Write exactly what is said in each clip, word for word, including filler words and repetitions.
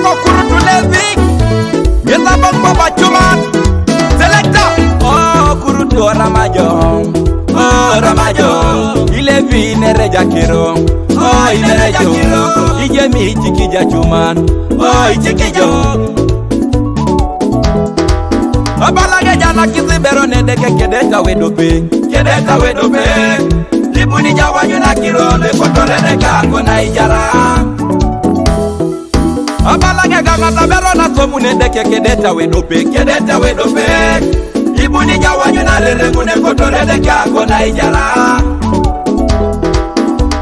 Kokurutu Levi, ngeza bang baba cuman. Selector. Oh, kurutu oramajo. Oh, oramajo. Ilevi nereja kiro. Oh, inereja kiro. Ije mi chikija cuman. Oh, ichikijo. Abalage jana kisi bero ne deke kedeta wedope. Kedeta wedope. Libuni jawanyu na kiro le kotore deka kona ijara. Abalage gama tabero na somu ne deke kedeta wedope, kedeta wedope. Ibuni jawanyu na rere mune kotore deka kona ijara.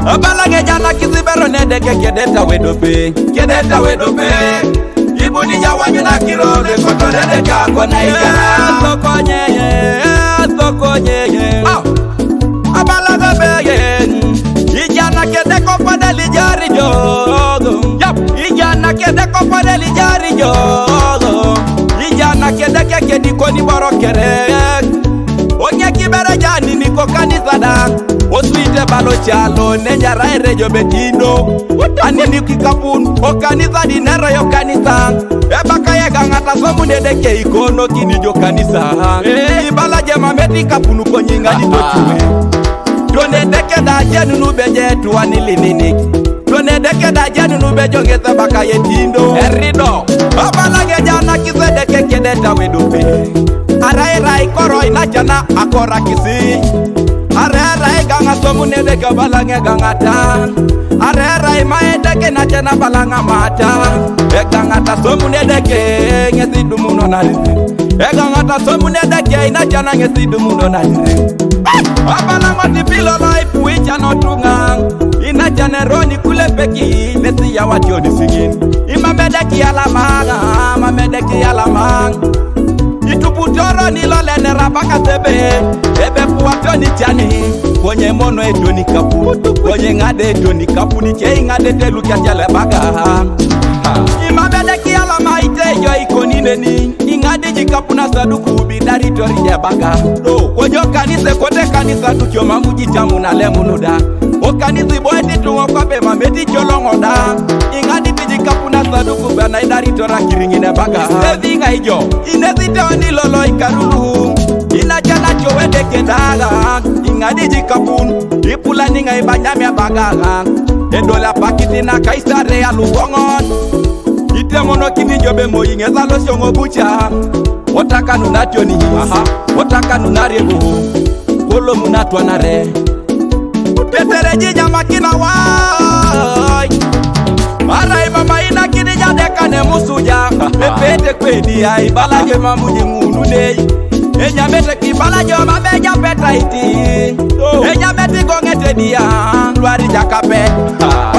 Abalage jana kisi bero ne deke kedeta wedope, kedeta wedope. Ibuni jawanyu na kiro le kotore deka kona ijara. Sokonye, sokonye. Ah. Abalaga bege. Ijana kede ko padali jari jogo. Yap. Ijana kede ko padali jari jogo. Ijana kede ke kedi koni boro kere. Onye kibere jani ni ko kanisa da. Osuite balo chalo ne nyara ere jo betindo. Ani ni kikapun. O kanisa di nero yo kanisa. Ebaka ye gangata somu ne deke ikono kini jo kanisa. Eh. Ibala jema meti kapunu konyi ngadi to chue. Tone deke da jenu nu beje tuani linini. Tone deke da jenu nu bejo ngeta baka ye tindo. Erido. Abala ge jana kise deke kedeta wedupe. Arai rai koro ina jana akora kisi. Arai rai ganga somu ne deke balange gangata. Arai rai mae deke na jana balanga mata. E gangata somu ne deke ngesi dumuno na. E gangata somu ne deke ina jana ngesi dumuno na. Abala mati pilo life wicha no tunga. Ina jana roni kule peki nesi ya wati odi singin. Ima medeki alama, ma medeki alama. Itupu toro ni lole ne rabaka sebe. Ebe kuwa toni jani. Konye mono e toni kapu. Konye ngade e toni kapu ni che ngade te lukia jale baka. Ima medeki alama ite yo ikoni neni. Ingadi jikapu na saduku bi dari tori je baka. Do, konyo kanise kote kanisa tu kyo mamu jichamu na lemu nuda. O kanisi boy ti tu wako pe mameti kyolongo da. Ingadi ti jikapu na saduku bana idari tora kiringi ne baka. Sevi nga ijo. Inesi te oni lolo ikarulu. Ina jana chowe de kedaga. Ingadi jikapu. Ipula ninga ibanyame bagaga. Edola pakiti na kaisare ya luwongon. Ite mono kini jobe mo inge zalo siongo bucha. Otaka nuna tioni. Aha. Otaka nuna riego. Kolo muna tuanare. Tetere jija makina wai. Mara imama ina kini jade kane musuja. Pepete kwedi ai bala je mamu je ngunu nei. Enya mete ki bala jo ma beja peta iti. Enya mete gongete dia. Luari jakape.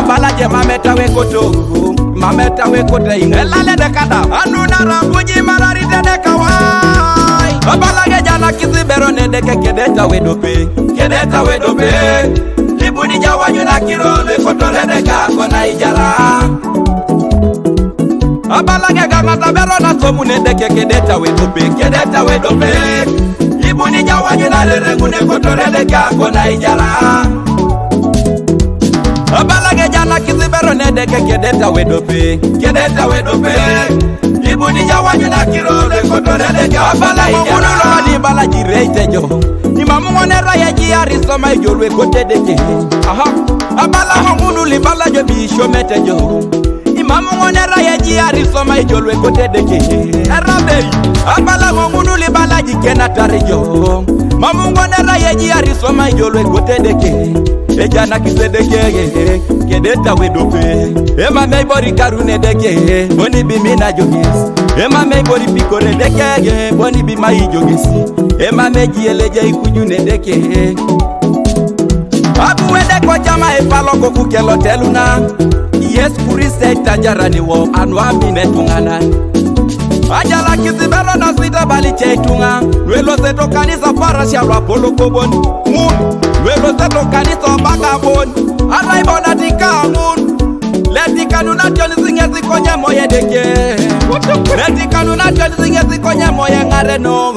Bala je mameta we koto. Mameta we kote inge lale de kada. Anu na rambuji marari de de kawai. Abala ge jana kisi bero ne deke kedeta wedope. Kedeta wedope. Libuni jawanyu na kiro le koto le de ka kona ijara. Abala ge gama tabero na somu ne deke kedeta wedope. Kedeta wedope. Ibuni jawanyu na rere mune koto le de ka kona ijara. Abalage jana kisi bero ne deke kedeta wedope. Kedeta wedope. Ibuni jawanyu na kiro le koto le deke abala ijana. Abala mongunu lo ni bala jire itejo. Imamu ngone raya ji ariso ma ijo lwe kote deke. Aha. Abala mongunu li bala jo bi isho metejo. Imamu ngone raya ji ariso ma ijo lwe kote deke. Arabe. Abala mongunu li bala ji kena tarijo. Mamu ngone raya ji ariso ma ijo lwe kote deke. Ejana kisedeke kedeta wedope. Ema mei bori karune deke boni bi mina jogis. Ema mei bori pikore deke boni bi mai jogisi. Ema mei jiele je ikujune deke. Abu wede ko jama e palo ko kukelo teluna. Yes, kuriste tajara ni wo anu amine tungana. Ajala kisi bero na sita bali che tunga. Luelo seto kanisa para shalwa polo kobon. Mun. Luelo seto kanisa bagabon. Arai bona tika mun. Leti kanu na tioni singe si konye moye deke. Leti kanu na tioni singe si konye moye ngare no.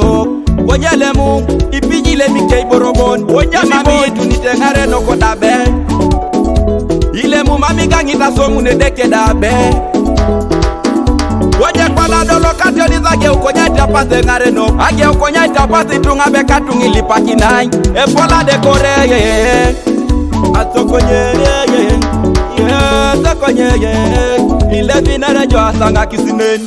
Konye lemu. Ipiji le mi kei borobon. Konye mami tunite ngare no kodabe. Ile mu mami gangi ta somu ne deke dabe. Ladolo kationi zage ukonyaita pase ngareno age ukonyaita pase tunga beka tungi lipakinai epola de kore. Asokonye ye sokonye ye. Ile binere jo asanga kisinen.